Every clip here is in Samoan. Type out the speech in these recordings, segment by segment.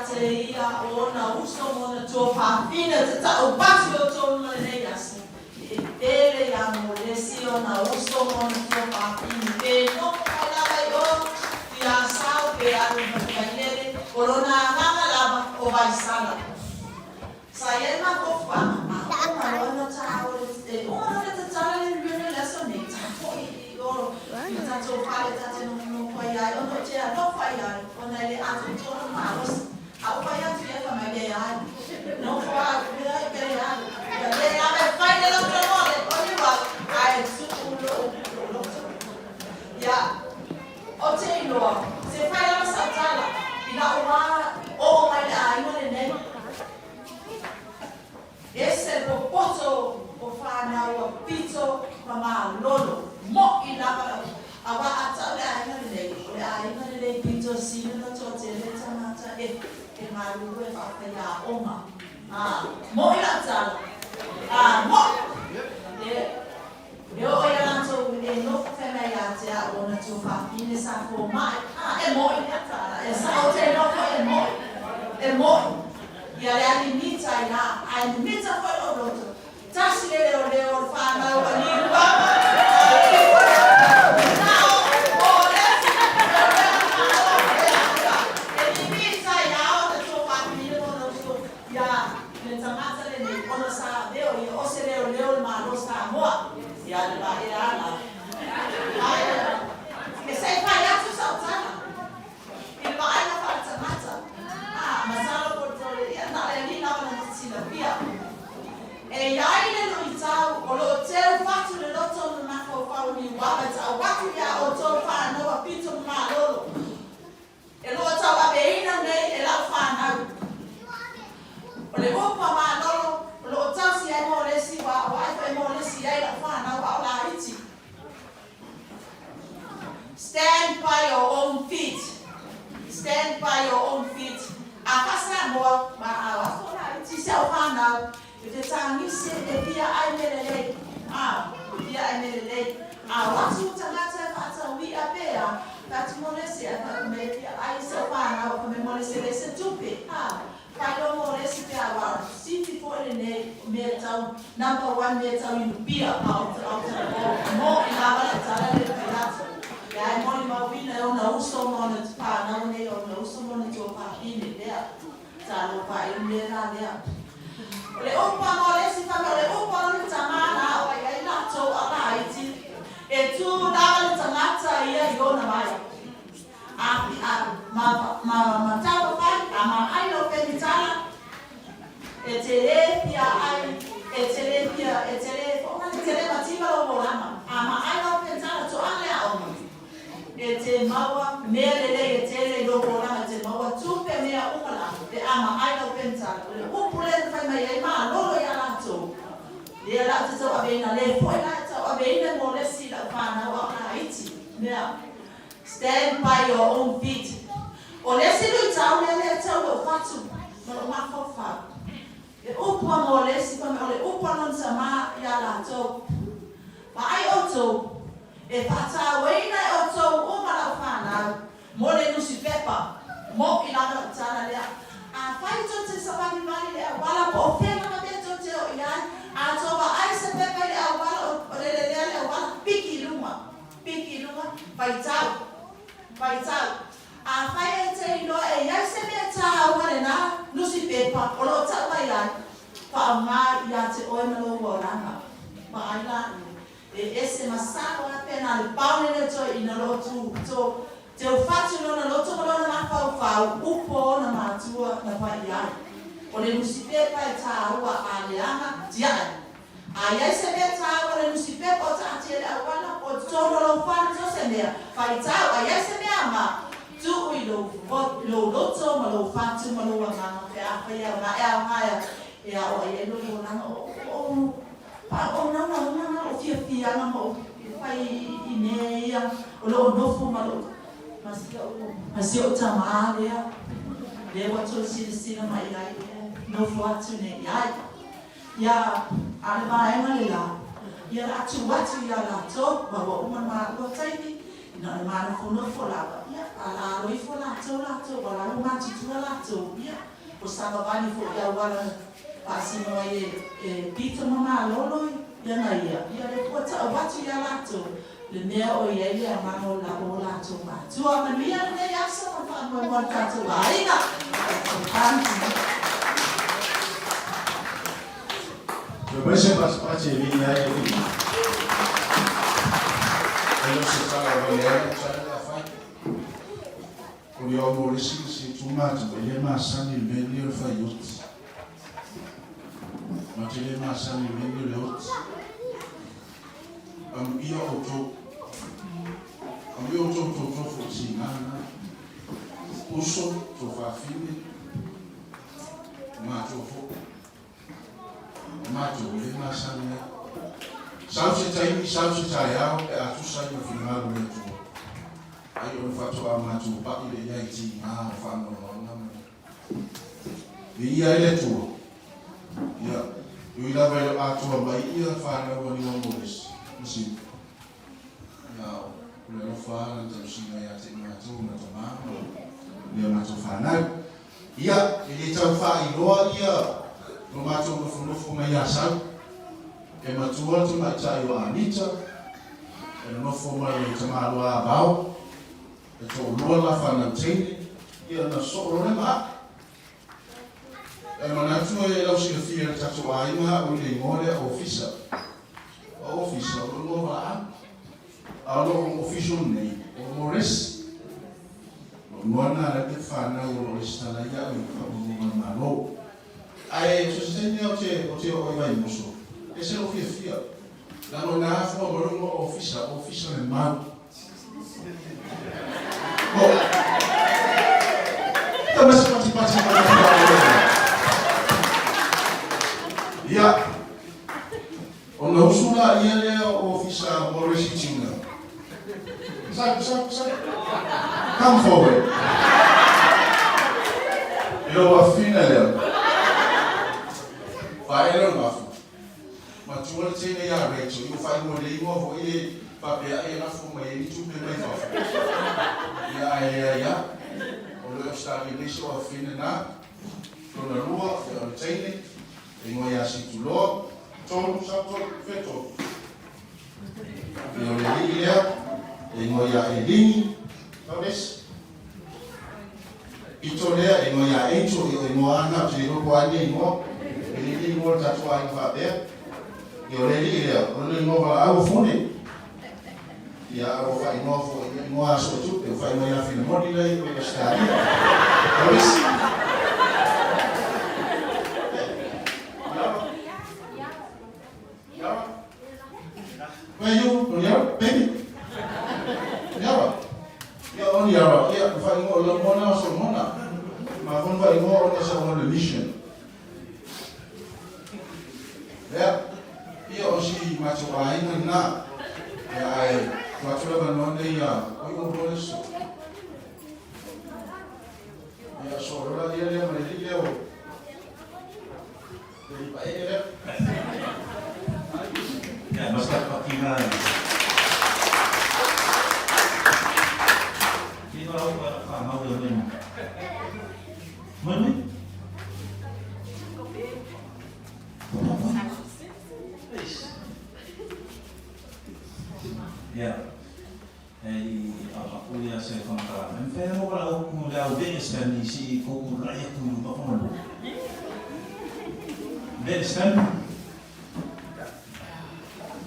te ia o ona uso ma ona tuafafine ou te ta'u atu i outou luma lenei aso, e pele ia Molesi ona uso ma ona tuafafine, pe nofo mai lava i o i Asau pe alu i Vailele, o lona agaga lava o Vaisala. Sa i ai mafaufauga, a uma loa ona taua le, e uma loa le tatala le miliona i le aso nei, ta fo'i i o i le tatou fale ta te nofonofo ai ai, ona ou te alofa i ai, ona e le atoatoa lona malosi. A ou fai atu i ai, fai mai, leai, nofo au, leai, pe leai. Ia le lava e fai le loto mo le o niu au, ae tuu lou loto. Ia, ou te iloa, se fai lava sau tala, i la'u wā oo mai le aiga lenei. Ese le popoto o whānau a pito ma malolo. Mo i lava lau. A wa a tau le aiga lenei, o le aiga lenei pito sina na toa tele tangata e malulu e whaawhai onga. Ah, mo i lau tala. Ah, mo. E o ia latou e nofo fai mai ia te a'u ona tuafafine sa foma'i. Ah, e mo'i lea tala. E sa'o te nofo e mo'i. E mo'i. Ia le alimita i la. Ae mimita foi lou loto. Tasi le leoleo o le whānau a Niuava. Nao, o le e mimita ia ona tuafafine ma ona uso ia le tagata lenei ona sa leo ia o se leoleo le Malo Samoa. Ia le va e ala. Ae, e se i fai atu sau tala. I le vaaiga faaletagata. Ah, masalo po tole ia na le ali lava na te silafia. E iai le luitau o loo teu fatu le loto ma mafaufau Niuava e ta'u atu iā outou whānau a pito ma malolo. E loo tauaveina nei e lau whānau. O le upu a malolo, o loo tausi ai mo le si wa o ai fo'i mo le si ai lau whānau a o laiti. Stand by your own feet. Stand by your own feet. A whasamoa, ma a wafo la iti se au whānau, e te tāngise e pia ai mele lei. A, pia ai mele lei. A watu tangata e whaatau i a pea, whatu mo le se a whatu me pia ai se au whānau, o me mo le se le se tupe. A, whailo mo le se pea wa, siti fo ele nei, me tau, number one me tau inu pia, au au mo i lava le tala le whaiatu. Ia e moli mauina e ona uso ma ona whānau nei, ona uso ma ona tuafafine lea. Ta lo pa i me la lea. O le upa mo le si whame, o le upa o le tamana o ai ai latou a la iti. E tū lava le tagata ia i ona mai. A, a, ma, ma, ma tau whai, a ma ai lau penitala, e te le fia ai, e te le fia, e te le, o te le mativa lo volama. A ma ai lau penitala, to ale a oma. E te maua, mea lelei e tele i lou olaga, e te maua tupe mea uma la, pe a ma ai lau penitala. O le upu lea na fai mai ai malolo ia latou. Lea la ou te tauaveina, le foi la e tauaveina mo le si lau whānau a o laiti. Mea, stand by your own feet. O le si lui tau lea lea tau lou fatu, ma lou mafaufau. E upu a mo le si pa me o le upu a lona tamā iā latou. Vaai outou, e faatauaina e outou uma lau whānau, mo le nusipepa, mo i lava lau tala lea. A fai tou te savalivali le auala po o fea lava mea tou te o i ai, a tou vaai se pepa i le auala o le lelea le auala, piki i luga, piki i luga, faitau, faitau. A fai e te iloa e iai se mea tāua lenā nusipepa o loo ta'u mai ai, faaaogā ia te oe ma lou olaga. Vaai laia. E ese masalo a pe na le pao lele o toeaina o loo tu to teufatu lona loto ma lona mafaufau upu a ona matua na fai ai. O le nusipepa e tāua a leaga tia'i. A iai se mea tāua le nusipepa o taatia le auala po o totonu o lou fale so se mea, faitau, a iai se mea ma tuu i lou, lou loto ma lou fatu ma lou agaga pe afai e aoga e aoga e ao ai ai lou olaga o o pa o naunauna na o fiafiaga ma o fai i mea ia o loo nofo ma lou ma si o'u tamā lea lea ua toe silasila mai ai lea nofo atu nei ai. Ia a le vaega le la, ia la atu atu ia latou, ma ua uma le maua taimi. Na o le manofonofo lava, ia, alalo ifo latou, latou, ua la ua matutua latou, ia, ua savavali foi i auala na faasino ai e, e Peter ma Malolo ia na ia, ia lea foi ua tau atu ia latou le mea o i ai le agaga o la o latou matua. Manuia lenei aso ma le faamoemoe o le tatou aiga. Toe mai se patipati e viia ai le Alii. E le o se tala e valea ai lau tala le a fai. O le ao mo le isi se itu matou, e le masani i le mea lenei o le fai oti. Matou te le masani i le mea lenei o le oti. Amuia outou. Amuia outou tou tofo i tiga na. Uso, tou fafine, matou foi. O matou e le masani ai. Sau se taimi, sau se taeao pe a tusa ai ma finagalo o le Atua. Ai ona faatoa matou pai lea i ai tiga o faanoanoaga ma le Viia ai le Atua. Ia, e ui lava e le o atoa mai ia fanau a Niua Morris ma Siupu. Ia, o le alofa lava na tausiga ia te i matou na tama ma lea matou fanau. Ia, e le tau faailoa ia lo matou nofonofo mai Asau. E matua le tamaitai o Anita, e nonofo ma le tamaloa Avao, e toalua la fanau teine, ia na soo loa le maa. E manatu e lau silafia e le tatou aiga au i le igoa lea Ofisa. O Ofisa, o lou igoa valaau. A o lou official name, o Maurice. O lou igoa lena lea ou te fanau o lo o resitala ai au i Faauluuluga o le Malo. Ae so o se taimi lava ou te oo i Vaimoso, e ese lou fiafia. Leaga o ina afua mai lou igoa Ofisa, Ofisa le mau. Ho! Tama se patipati mai le faaoloolo. Ia, ona usu laia lea o Ofisa Maurice Junior. Sa, sa, sa. Come forward. I lou afina lea. Vae lea o le mafu. Matua le teine ia Rachel i o faaigoa le igoa foi e faapea ai e lafo mai ai ni tupe mai fafo. Ia ae leai a. O le Australia nei se o afine na. Lona lua, ia o le teine, e igoa ia Situloa. Tolu, sau tolu, fea tolu. Ia o le alii lea, e igoa ia Elini. Sau le isi. Pito lea, e igoa ia Angel, ia o igoa a na, ou te le iloa po o a nei igoa. E le i igoa o le tatou aiga faapea. Ia o le alii lea, o lona igoa valaau o Fune. Ia a ua faaigoa foi, ia igoa a Suetupe, ua faaigoa ia Filemoni lea i Ausetalia. Sau le isi. Yara. Where you? Yara, baby. Yara. Ia o Yara, ia o faaigoa o Lamona o Solomona. Mafua ona faaigoa ona sa ona le mission. Ia, ia o si matou aiga lena. Ia ae tuu atu le avanoa nei ia oi o Boris. Ia so lola ia lea ma le alii lea o le alii paee lea. Ia, ma se patipatiga e lau whanau e mai. Mai mai. Ia, e au ia se whangarā. Me whea mo wala oku le au Vegas family si koukou lai atu i luma whangalu. Vegas family.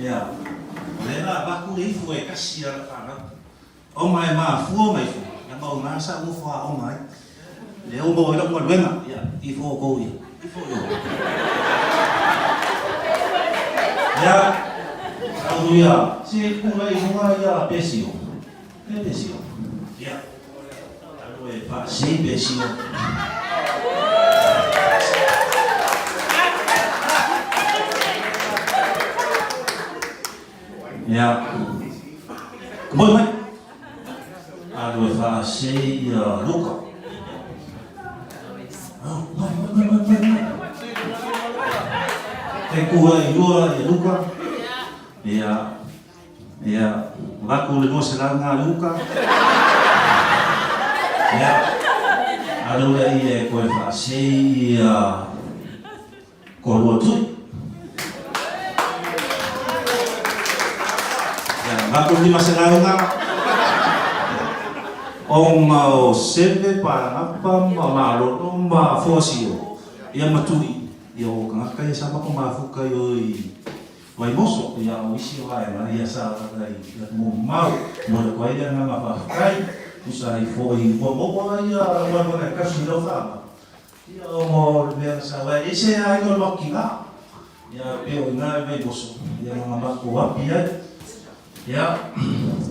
Ia, o le la vaku le ifu e kasi a la whanau. Ona e mafua mai foi, leaga o ina sa ou nofo aoga ai. Lea ua maua ai lau galuega, ia, ifo outou ia, ifo i o. Ia, au ia, se pula i luga ia Pesio. E Pesio. Ia, alu e faasei Pesio. Ia. Moe mai. Alu e faasei ia Luka. Oh, mai, mai, mai, mai, mai. Te kua i lua ia Luka. Ia, ia, Avatu le 200 na le uka. Ia, alu lea e toe faasei ia toalua tui. Ia, avatu le 500 na. Ona o Seve, Paranapa ma Malono ma Fuasio, ia ma Tui, ia o tagata ia sa matou mafuta i o i Vaimoso, ia o isi vaega ia sa lata i atunuu mamao. Momoli atu ai le agaga faafetai, tusa ai foi ua maua ia galuega e tausi i lau faamau, ia ona o le mea na sau ai, e ese aiga o le matou tina, ia pei o i ina i Vaimoso, ia na matou api ai. Ia,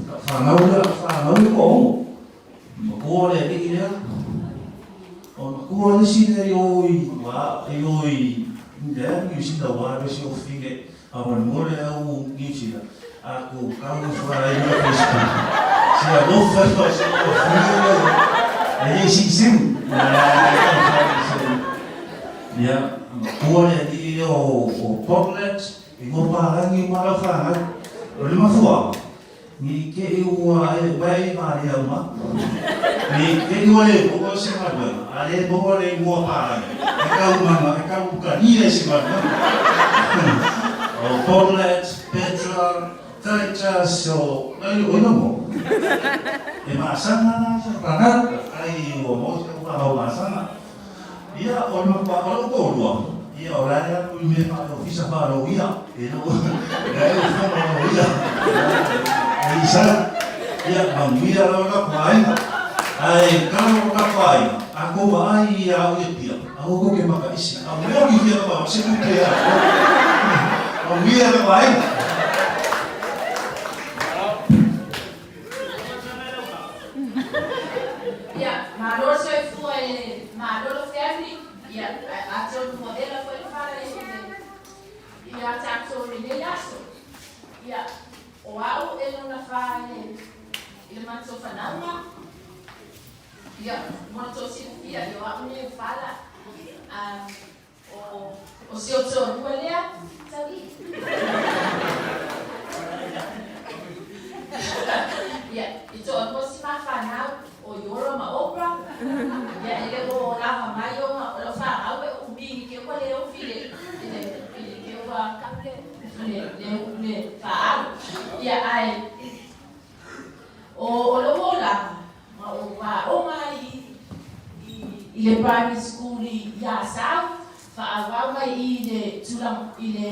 lau fanau lea, lau fanau e toaono. Matua le alii lea. O matua le isi lea i o i, i o i lea Niu Sila ua alu ese o fine a mo le au Niu Sila. A ko kau ifo ai mo Facebook. Se alofa ifo se o fine le e le si sim. Ia, matua le alii lea o Portland, i ngo palangi ma lau fanau. O le mafuaaga, Ne i te i ua e wai malie uma. Ne i te i ua le maua se galuega, a le maua le ingoa palagi, e kau mana, e kau ukania i se galuega. O Paulette, Petra, Titus, o o ina mo. E maasaga la sa tagata, ai ua maua se au fanau maasaga. Ia, o le matua, o lou toalua, ia, o la e alu i mea faale-ofisa faa-loia, e le o, la e fono a loia, e i sau, ia, manuia lava lo tatou aiga. Ae kalo lo tatou aiga, a tou vaai ia au i Apia, aua tou te maka ese, a moni fia ka vaai, se tupe a, manuia lo tatou aiga. Ia, malo le soifua i le malo le family, ia, atonu ua vela foi le fala i le ia tatou i lenei aso. Ia, o au e lona fa i le i le matou fanauga, ia, mo le tou silafia, ia o au nei o Fala, O, o si ou toalua lea, Tauii. Ia, e toalua si ma fanau, o Iora ma Oprah. Ia, e le o lava mai ona o lau fanau e umi i ke ua le ofi le, i le, i le ke ua le, le, le faalu. Ia, ae, o, o lou olaga, Ma ou aoga i i le primary school i Asau, faaauau mai i le tulaga i le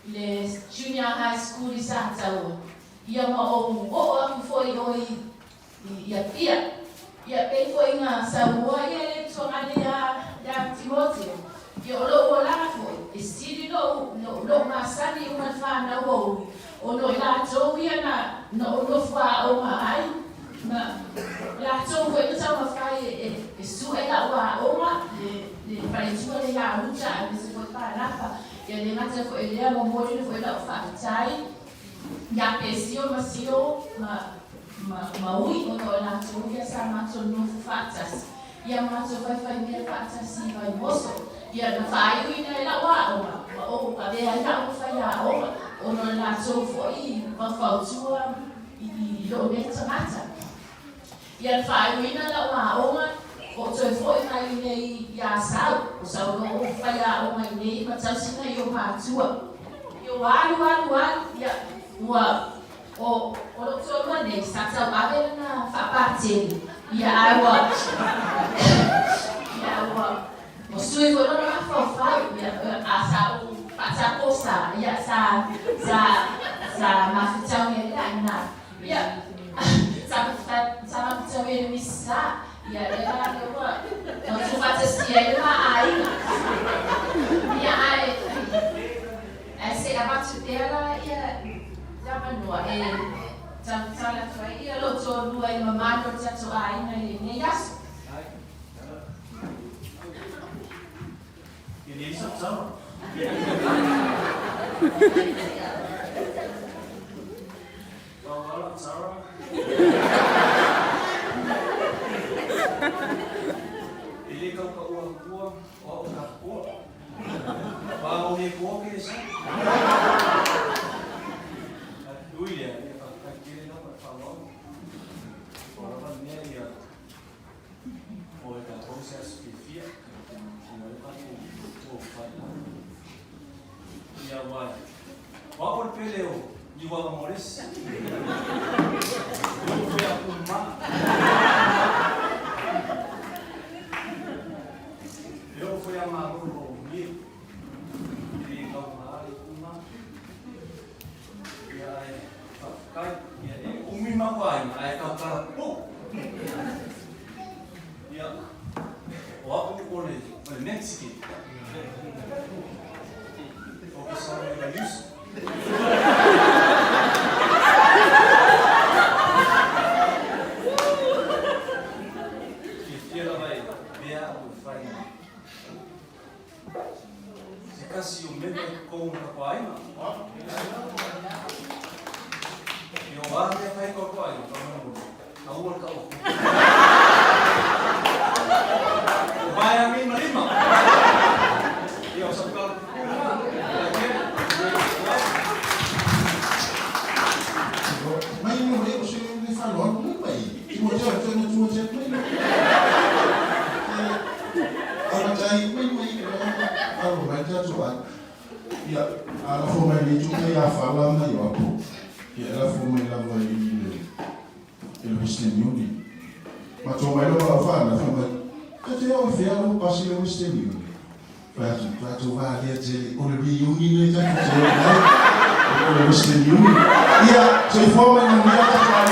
i le junior high school i Sataua. Ia ma ou oo aku foi i o i i Apia. Ia pei foi na saunoa ia le tuagane ia ia Timoteo. Ia o lou olaga foi, e sili lou lou masani uma le fanau o ui, Ona o i latou ia na na ou nofo aoga ai, na latou foi na taumafai e e sue lau aoga, le le faletua le ia Ruta aemaise foi Panapa. Ia le gata foi i lea, momoli foi lau faafetai ia Pesio ma Sio ma ma ma Ui ona o i latou ia sa matou nofo faatasi. Ia matou faifai mea faatasi i Vaimoso. Ia na faaiuina e lau aoga, ma ou avea ai lau faiaoga, ona o le latou foi faufautua i lou nei tagata. Ia na faaiuina lau aoga, ou toe foi mai i nei i Asau, o sau lou faiaoga i nei ma tausi nai ou matua. Ia ua alu alu alu, ia ua O o lou toalua nei sa tauave lana faapatele ia ae ua ia ua ua sui foi lona mafaufau ia a sa ou faataposa ia sa sa sa mafutaui ai la ina ia sa sa mafutaui ai le Miss Sa ia lea la lea ua ua tuufaatasia ai le ma aiga ia ae Ae se avatu pea la ia le avanoa e tautala atu ai ia lou toalua i le mamalu o le tatou aiga i lenei aso. E le kau ka ua hupua o au ka hupua. Pā o he koa ke sa. Ui lea, ia. Niuava Morisi. E oo foi ia Puma. E oo foi ia Malolo Mie. E le taugā le Puma. Ia ae faafetai. Ia e umi maku aiga ae tautala pupuu. Ia o au o le o le Mexican. O ke sau mai Vaiusu. Fiafia lava e mea au e fai ma se tasi o mema i totonu o le aiga. Ia o a mea fai ko ko aiga, ka mea aua le tau. O vaea nei ma lima. Ia o sa kala pupuu Mai mo le o se le faloalo mai mai. Timoteo tena Timoteo mai mai. Ala tai mai mai alo mai tatou ai. Ia, a lafo mai le itu kai a fala mai o apo. Ia, e lafo mai lava i le i le Western Union. Ma tō mai loa lau whānau, whai mai, Ka te ao i whea lou pasi le Western Union? Whai atu, Tatou vā lea te o le reunion lea tatou te o ai, o le Western Union. Ia, soifua mai manuia tatou.